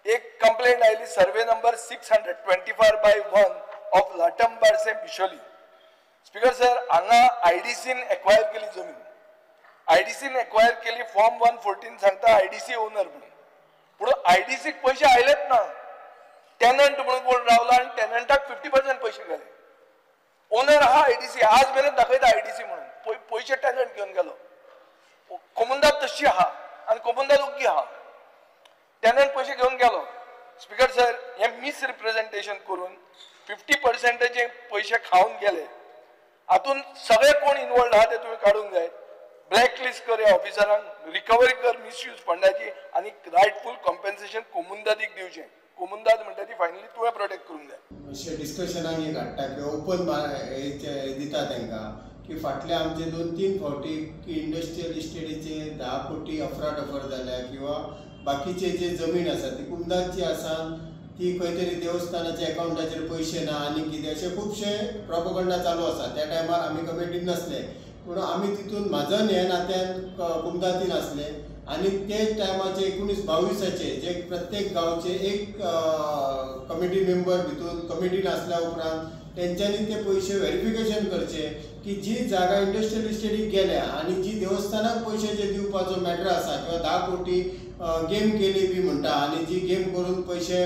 एक कंप्लेंट आयली survey number 625/1 of Latambarse Biloli. Speaker sir, हांगा आयडीसीन एक्वायर केली जमीन, आयडीसीन एक्वायर केली. फॉर्म 114 सांगता आयडीसी ओनर म्हणून, पूण आयडीसीक पयशे आयलेच ना. टेनंट म्हणून कोण रावला आनी टेनंटाक 50% पयशे गेले. ओनर आहा आयडीसी, आज मेरेन दाखयता आयडीसी म्हणून, पयशे टेनंट घेवन गेलो. कोमुंदाद तशी आहा आनी कोमुंदाद ओग्गी आहा, टेनंट पयशे घेवन गेलो. स्पीकर सर, हे मिसरिप्रेझेंटेशन करून 50% पयशे खावन गेले. हातून सगळे कोण इनवॉल्ड आहा ते तुमी काडूंक जाय. ब्लॅक लिस्ट कर ह्या ऑफिसरांक, रिकवरी कर मिसयूज फंडाची आनी रायटफूल कॉम्पेन्सेशन कोमुंदादीक दिवचें. कोमुंदाद म्हणटा ती फायनली तुवें प्रोटेक्ट करूंक जाय. अशें डिस्कशनाक एक हाडटा किंवा ओपन दिता तांकां की फाटले आमचे 2-3 फावटी की इंडस्ट्रियल इस्टेटीचे 10 कोटी अफराटफर जाल्या किंवा बाकीचे जे जमीन आसा ती कुमदाची आसा ती खंय तरी देवस्थानाच्या एकावंटाचेर पयशे ना आनी कितें अशे खुबशे प्रोपोगंडा चालू आसा. त्या टायमार आमी कमिटीन नासले, पूण आमी तितून म्हाजन हे नात्यान कुमदातीन आसले आनी ते टायमाचे 19-22 जे प्रत्येक गांवचे एक कमिटी मेंबर भितून कमिटीन आसल्या उपरांत तेंच्यांनी ते पयशे वेरिफिकेशन करचे की जी जागा इंडस्ट्रियल इस्टेटीक गेल्या आनी जी देवस्थानाक पयशे जे दिवपाचो मॅटर आसा किंवा 10 कोटी गेम केली बी म्हणटा आनी जी गेम करून पयशे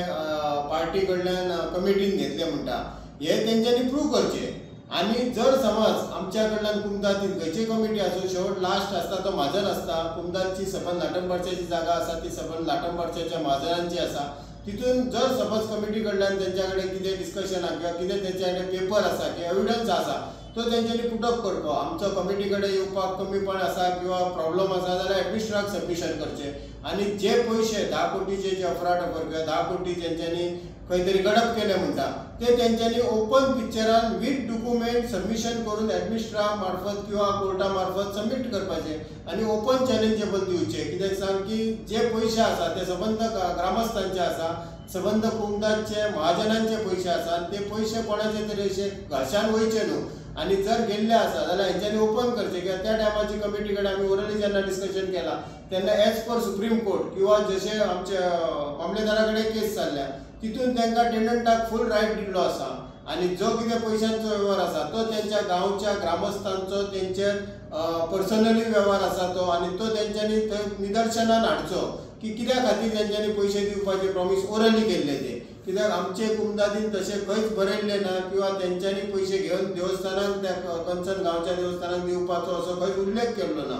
पार्टी कडल्यान कमिटीन घेतले म्हणटा, हे तेंच्यांनी प्रूव करचे. आनी जर समज आमच्या कडल्यान कुमदातीन खंयची कमिटी आसूं, शेवट लास्ट आसता तो म्हाजन आसता. कुमदाची सबंद लाटंबारच्याची जागा आसा ती सबंद लाटंबारच्याच्या म्हाजनांची आसा. तितून जर समज कमिटी कडल्यान तेंच्या कडेन कितें डिस्कशन आसा किंवा कितें तेंच्या कडेन पेपर आसा किंवा एविडन्स आसा तो तेंच्यांनी पुटअप करचो. आमचो कमिटी कडेन येवपाक कमीपण आसा किंवा प्रॉब्लम आसा जाल्यार एडमिनिस्ट्रेटराक सबमिशन करचें आनी जे पयशे 10 कोटीचे जे अफराटफर किंवा 10 कोटी तेंच्यांनी खंय तरी गडप केले म्हणटा ते तेंच्यांनी ओपन पिक्चरान वीथ डॉक्युमेंट सबमिशन करून एडमिनिस्ट्रेटरा मार्फत किंवा कोर्टा मार्फत सबमीट करपाचे आनी ओपन चॅलेंजेबल दिवचे. कित्याक सांग की जे पयशे आसा ते सबंद ग्रामस्थांचे आसा, सबंद कुमदाचे महाजनांचे पयशे आसा आनी ते पयशे कोणाचे तरी अशे घाशान वयचे न्हू. आनी जर गेल्ले आसा जाल्यार हेंच्यांनी ओपन करचें. कित्याक त्या टायमाची कमिटी कडेन आमी ओरली जेन्ना डिस्कशन केलां तेन्ना एज पर सुप्रीम कोर्ट किंवा जशें आमच्या मामलेदारा कडेन केस चल्ल्या तितून तांकां टेनंटाक फूल रायट दिल्लो आसा आनी जो कितें पयशांचो वेव्हार आसा तो तेंच्या गांवच्या ग्रामस्थांचो तेंचेर पर्सनली वेव्हार आसा तो आनी तो तेंच्यांनी थंय निदर्शनान हाडचो की कित्या खातीर तेंच्यांनी पयशे दिवपाचे प्रॉमीस ओरली केल्ले ते. कित्याक आमचे कुमदादीन तशें खंयच बरयल्लें ना किंवा तेंच्यांनी पयशे घेवन देवस्थानाक त्या कन्सर्न गांवच्या देवस्थानाक दिवपाचो असो खंयच उल्लेख केल्लो ना.